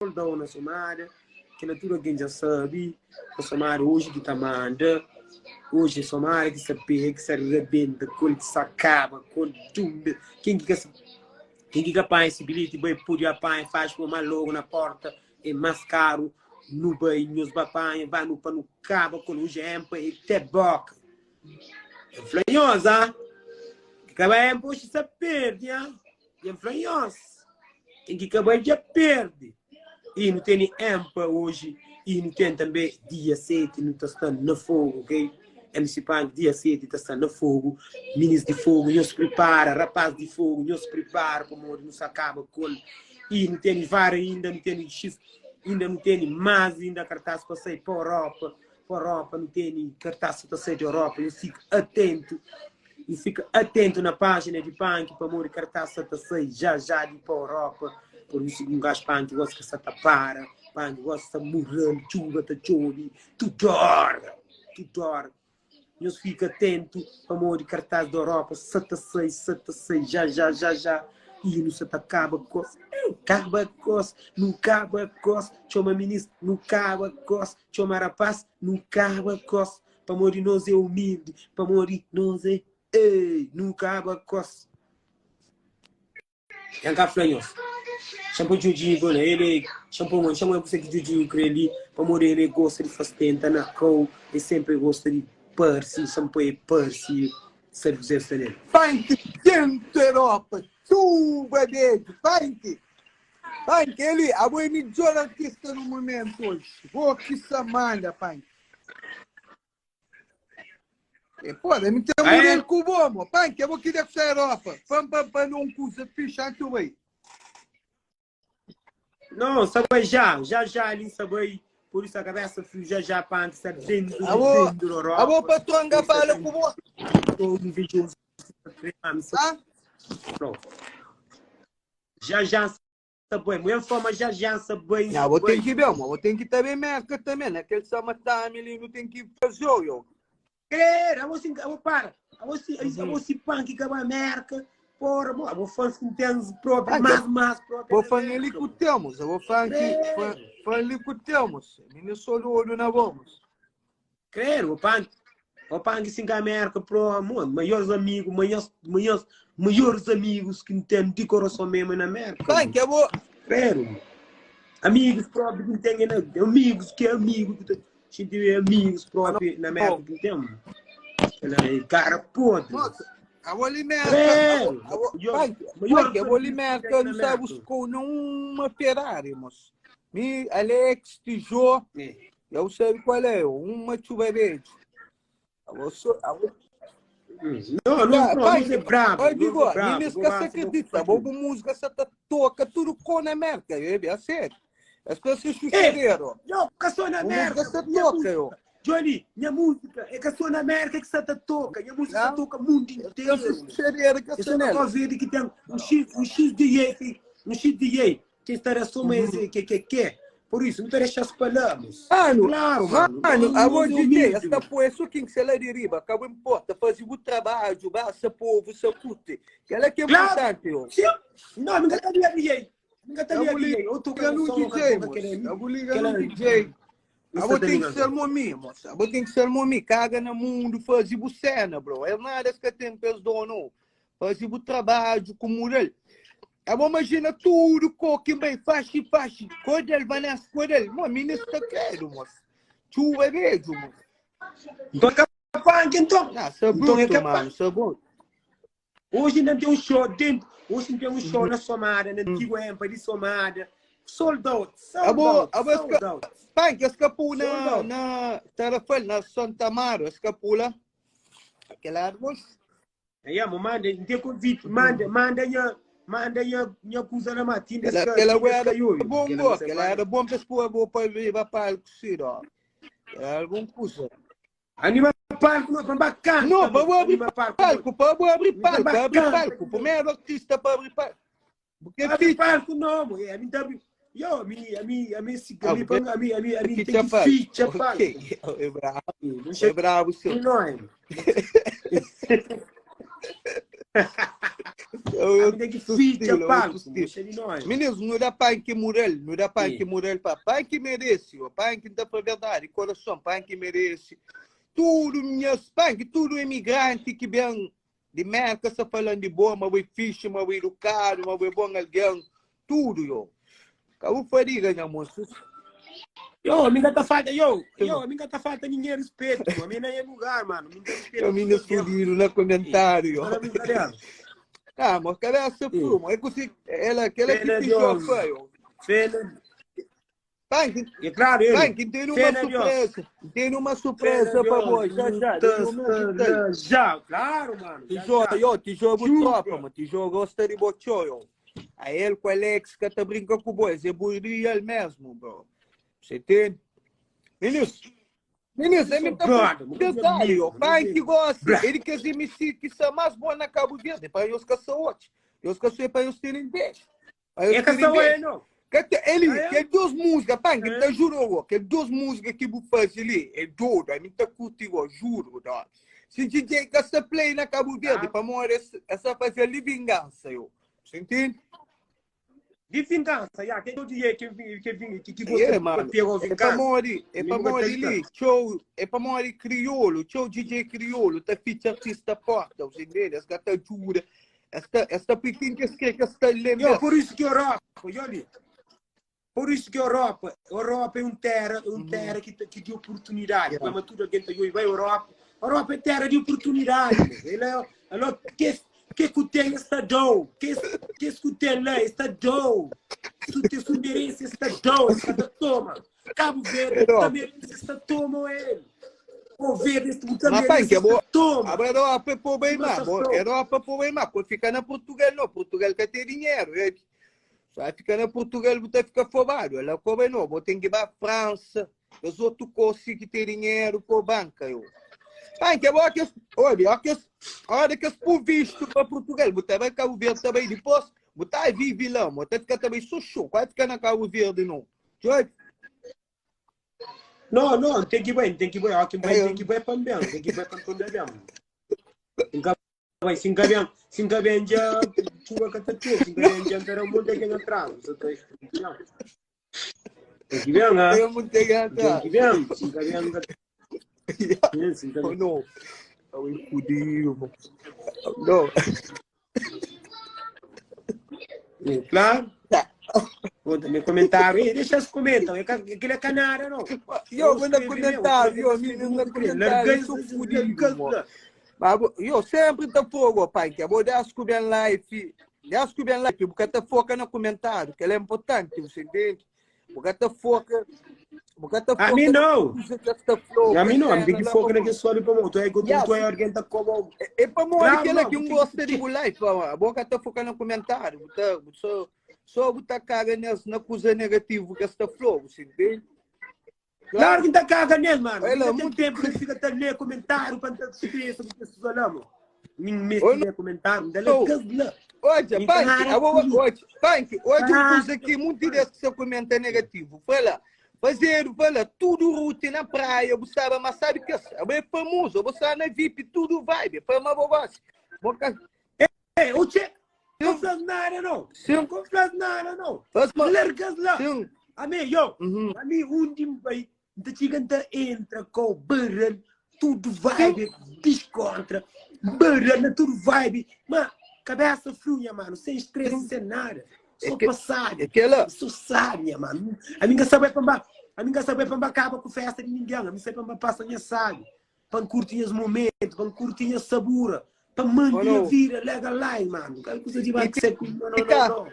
Soldau na Somada, kela tudu algen dja sabe, na Somada oji ki ta manda, oji é Somada ki sa pega, ki sa rabenta ku el, ki sa kaba ku el, djunbe, ken ki ka sa, ken ki ka panha si bilheti bai pode ba panha faxi kuma má logu na porta é más karu, nu bai nhos ba panha, ba nu pa nu kaba ku el, oji Enpa é te boka. N fla nhos, ah, ki ka bai Enpa oxi sa perde, ah. Dja N fla nhos, ken ki ka bai dja perde. I nu tene Enpa oji i nu ten tanbe dia 7 nu ta sta na fogu, ok? MC Pank dia 7 ta sta na fogu. Minis di fogu, nhos pripara, rapaz di fogu, nhos pripara pamodi nu sa kaba ku el. I nu tene var inda, nu tene X, inda nu tene más inda kartaz pa sai pa Europa. Pa Europa nu tene kartaz sa ta sai di Europa, nhos fika atentu. I fika atentu na pájina di Panki pamodi kartaz sa ta sai já já di pa Europa. Por isu un gaju Panki gosi ka sa ta para, Panki gosi sta mural, txuba ta txobi tudu óra, tudu óra. Nhos fika atentu pamodi kartaz di Europa sa ta sai, sa ta sai já já, já já. I nu sa ta kaba kos, kaba kos, nu kaba kos, txoma minis, nu kaba kos, txoma rapaz, nu kaba kos. Pamodi nos é umildi, pamodi nos é Ei, nu kaba kos. N ka fla nhos. Xa-m poi Djodjinhu go na el é Xa-m poi xa-m oia kuse ki Djodjinhu kre li Pamodi el é gosta di fastenta na kau El senpri gosta di parse Xa-m poi el parse Sabe kuse sta nel. Panki dentu Europa txuba bedju panki panki eli abo é midjor artista no momento oji bo ki sa manda panki. E pô, mi tem Ah, é? mural ku bo, mo. Pan, que bo queria que Europa. Pam, pam, pam, não cusa ficha tu vai. Não, sabe já, já já ali sabe, por isso a cabeça frio já já pan que está dentro, Abo, dentro da Europa. abo patrão Por isso fala tem ku bo. todo invejoso. Tá? Já já Sa bai, mulher fama já já sa bai, Nha, sa bo tem bai. que ver, mo. Bo tem que tá bem merca também. Naquele summertime ali, não tem que fazer, yo. Credo, abo sim, abo para. Abo sim, Uhum. abo sim punk que vai América. Porra, bo, abo fãs que tem próprio, Ah, mais, mais próprio Vou na fã ali América, com mo. temos, eu vou fã que fã, Credo. fã ali com temos. Menino sou do olho na vamos. Credo, o punk, o punk sim que a América pro, mo, maiores amigos, maiores, maiores, maiores amigos que tem de coração mesmo é na América. Punk, mo. eu vou Credo, mo. Amigos próprios que tem, né? Amigos que é amigo que tem, gente é amigos próprios na América que tem. mo. Ela é cara podre. Moça, a vou ali merca, Credo, a vou, maior, punk, maior punk, eu vou ali amigos que merca, tem na não sabe América. buscou nenhuma Ferrari, moço. Me, Alex, Tijô, É. Eu sei qual é, uma chuva verde. Eu sou, eu... Não, não, Tá, não, pai, nós é brabo, Oi, nós Bigo, é brabo. nem Vou que lá, se vou acredita, fazer. bobo música se tá toca tudo com na América, é, é sério. As coisas se chucheiro. Yo, que sou na Música América. se Minha toca, música. eu. Johnny, minha música é que sou na América que se tá toca. Minha música se Não. toca mundo inteiro. Eu sou chucheiro que Eu se sou na nela. Cabo Verde que tem um X, um X DJ, que- um X DJ, que estará só mais que que que. Por isso, não te deixas palavras. Mano, Claro, mano. mano, Nós a vou é DJ, humilde, esta mano. pô, isso quem que se lá de riba, acaba importa, fazer o trabalho, basta povo, se curte. Que ela que é Claro. importante, eu. Sim. Não, nunca tá ligado DJ. Nunca tá Eu ligado vou DJ. Eu tô ligar com no som, DJ, com aquele moço. Eu vou ligar aquela- no DJ. Isso Eu vou tá ter que ligado. ser momi, moça. Eu vou ter que ser momi. Caga no mundo, fazer bu cena, bro. É nada que tem que dono. Fazer o trabalho com mural. Eu vou imaginar tudo que bem faz e faz. Codel, Vanessa, codel. Mo, menino está quero, moço. Chuva beijo, moço. Então é capaz, então. Não, sou Então é bruto, capaz. mano. Sou bom. Hoje ainda tem um show dentro. Hoje tem um show na Somada, na antiga Empa de Somada. Sold out, sold Abo, out, abo sold esca, out. pan, que escapou Sold na, out. na Tarrafal, na Santa Amaro, escapou lá. Aquela árvore. Aí, amo, manda, não tem convite, manda, manda nha, manda nha, nha coisa na matina, Aquela, esse aquela esse era caiu. bom, Aquela go, você aquela vai. era bom para expor boa para levar para o cozido. Era algum custo. Anima palco, não, para canta, Não, para mano. abrir Anima palco, palco, para abrir Não, palco, para abrir canta. palco. Primeiro artista para abrir palco. Porque Abre fica. palco não, mulher. A mim tá Yo, a mim, a mim, a mim, se- a Ah, mim, porque a mim, a mim, a mim ficha tem que palco. ficha palco. Ok, é bravo, Não é chega bravo, senhor. não é. Ami ten ki Outro fitxa estilo, outro palku, estilo. moxa di noi. Meninos, nu da panki mural, nu da panki Sim. mural pa panki merece, ó, panki não tá pra verdade, coração, panki merece. Tudo minhas panki, tudo imigrante que vem de Merca está falando de boa, mas foi fixe, mas foi educado, mas foi bom alguém, tudo, yo. Cabo fadiga, nha moço. Yo, mi ka ta falta, yo, yo, mi ka ta falta ninguém respeito, a mi nem é lugar, mano. Mi ta respeita Yo, tudo meninos alguém. fudido na comentário, Só yo. na brincadeira. Ah, mas cabeça Sim. fumo, é que ela, aquela Fé que na fechou Deus. foi, yo. Fé na... Panki, É claro, ele. Panki, tem Fé uma na Deus. surpresa. Tem uma Fé na surpresa para Deus. você, já já. Tá, Daqui um mês tá, e tal. lá, Já, claro, mano. Já, Tijolo, já. yo, tijolo Chupa. tropa, mano. Tijolo gosta de bochó, yo. A ele com o Alex que tá brinca com o boi. É boi real mesmo, bro. Você entende? Meninos, meninos, é Sou muito brother, mano. detalhe, yo. Amigo, Panki amigo. gosta. Brá. Ele quer ser MC que são mais bom na Cabo Verde. Para eles que são outros. Eles que são para eles terem 10. Para É eles que terem sou 10. eu, não. Que ele, Ah, é? que é duas músicas, pá, que É. te juro, que duas músicas que você faz ali, é doido, a mim tá curtindo, juro, dog. Se DJ que essa play na Cabo Verde, Ah. para morrer, essa fazer ali vingança, eu. Você entende? De vingança, já. Quem é o DJ que, que, que, que, que É, gosta mano. de pegar É para vingança? morrer, é para Amigo morrer batista. ali, show, é para morrer crioulo, show DJ crioulo, tá ficha artista forte, você entende? Essa gata jura, esta, esta pequena que que esta Yo, lembra. por isso que Europa, olha, por isso que Europa, Europa é um terra, é um terra que, que de oportunidade. Yeah. Como tudo alguém tá aí, vai Europa. Europa é terra de oportunidade. Ele é, ele é, que que que tem está do, que que que tem lá está do. Se te se merece está do, está toma. Cabo Verde Europa. também está toma ele. O Verde Mas, também pai, que é está boa. toma. A Europa é para bem Mas má, só- Europa para bem má, quando fica na Portugal não, Portugal que tem dinheiro, é. Só fica na Portugal, você fica afobado, ela come não, você tem que ir para a França, os outros conseguem ter dinheiro por banca, eu. Pai, que é bom que, olha, olha que, olha que por visto para Portugal, você vai Cabo Verde também, depois, você vive lá, você fica também xoxô, vai ficar na Cabo Verde não. Olha, Não, não, tem que ir, tem que ir, ó, que É, tem que ir para bem, tem que ir para toda bem. Vai, se bem, se bem já chuva que tá chuva, se bem já terá um monte que atrás, você tá explicando. Tem que bem, ah. eu não tenho Tem que bem, se bem, se Oh, bem. não. Eu fodido, mano. Não. Claro. Tá. Vou também comentário, ei, deixa os comentam, aquele é canário, não. Eu vou na comentário, eu menino na comentário, sou fodido, mano. Mas eu sempre tá fogo, pai, que eu vou dar as bem live, dar as bem live, porque tá foca no comentário, que ele é importante, você entende? Porque tá foca, porque tá A mim foca não. coisa que tá flow, A mim não, a mim tem que cena lá, focar pô. naquele sobe para o tu é Yeah, tu é alguém tá como É para morrer Claro, aquela não, que um tem que- gosta de live, a boca tá focando no comentário, tá, só, só botar cara nessa, na coisa negativa que está flow, você entende? Claro que tá caga nele, mano. Olha, Não tem muito- tempo que fica a ler comentário para não ter sobre pessoas lá, mano. Nem mesmo Olha, ler comentário, dá não. lá. Olha, Me Pank, cara, olha, Pank, hoje Ah. uma coisa que muito desse seu comentário negativo. Fala, fazer, fala, tudo route na praia, você sabe, mas sabe que é famoso, você na VIP, tudo vai, foi uma bobagem. Boca, Ei, o che, não faz nada, não. Sim. Não faz nada, não. faz uma, Largas lá. sim, A mim, yo, uhum. a mim, um dia vai, da gigante entra com o barrel, tudo vai, descontra, barrel, tudo vai, mas cabeça fria, mano, sem estresse, sem nada. Só É que- passar. Aquela, Só sabe, mano. A minha sabe para a minha sabe para acaba com festa de ninguém. A minha sabe para passa minha sabe. Para curtir os momentos, para curtir a sabura, para manter Oh, a não. vida legal mano. Aquela coisa de vai E que você não, não, e tá. não, não.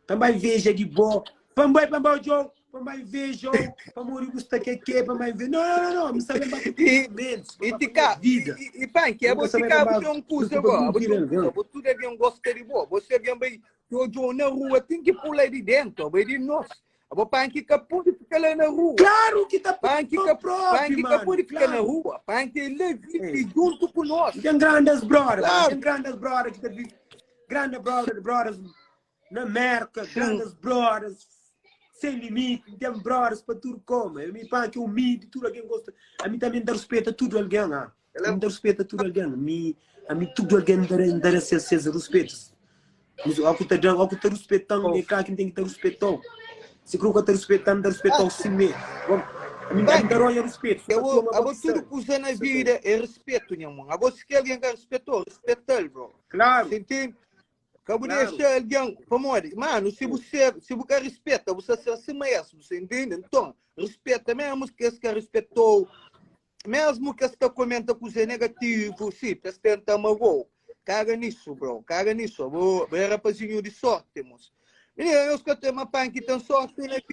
Também veja de boa. Também para o Joe, também vejo, para morrer custa que que, também vejo. Não, não, não, não, me sabe para E- momentos, e para tica, vida. e, e Pank, é Nunca você sabe que para- você um curso preocupa agora, com você vida, não. você alguém gosta de boa, você alguém vai, eu na rua, tem que pular de dentro, vai de nós. A Pank que pode ficar lá na rua. Claro que tá Pank que próprio, Pank que mano. pode ficar claro. na rua. Pank ele vive junto com nós. Tem grandes brothers, Claro. tem grandes brothers que tá vi- grandes brothers, brothers na América, grandes brothers sem limite, tem brothers para tudo como. Eu me pá que humilde, tudo alguém gosta. A mim também dá respeito a tudo alguém, ah. A mim dá respeito a tudo alguém. A mim, a mim tudo alguém dá, dá esses, esses respeitos. Ó ku ta da, ó ku ta ruspetan, é klaru ki N ten ki ta ruspetau. Si kru ka ta ruspetan, N ta ruspetau simé. Bom, ami N ta ronha ruspetu, su ka toma bo Abo ki tudu sabe. kuza na vida é ruspetu, nha mon. Abo si ki algen ka ruspetou, ruspetal, bro. Klaru. Sa intende? Ka bu Klaru. dexa algen, pamodi, manu, si bu ser, si bu ka rispeta, bu sta ser sima es, bu sa intende? Nton, rispeta mesmu kes ka rispetou, Mesmu kes ta komenta kuzê negativu, si, pa es tenta magoa-u. Kaga nisu, bro, kaga nisu. Abo, bo é rapazinhu di sorti, mos. Minina, nhos ka ten ma panki ten sorti na vida.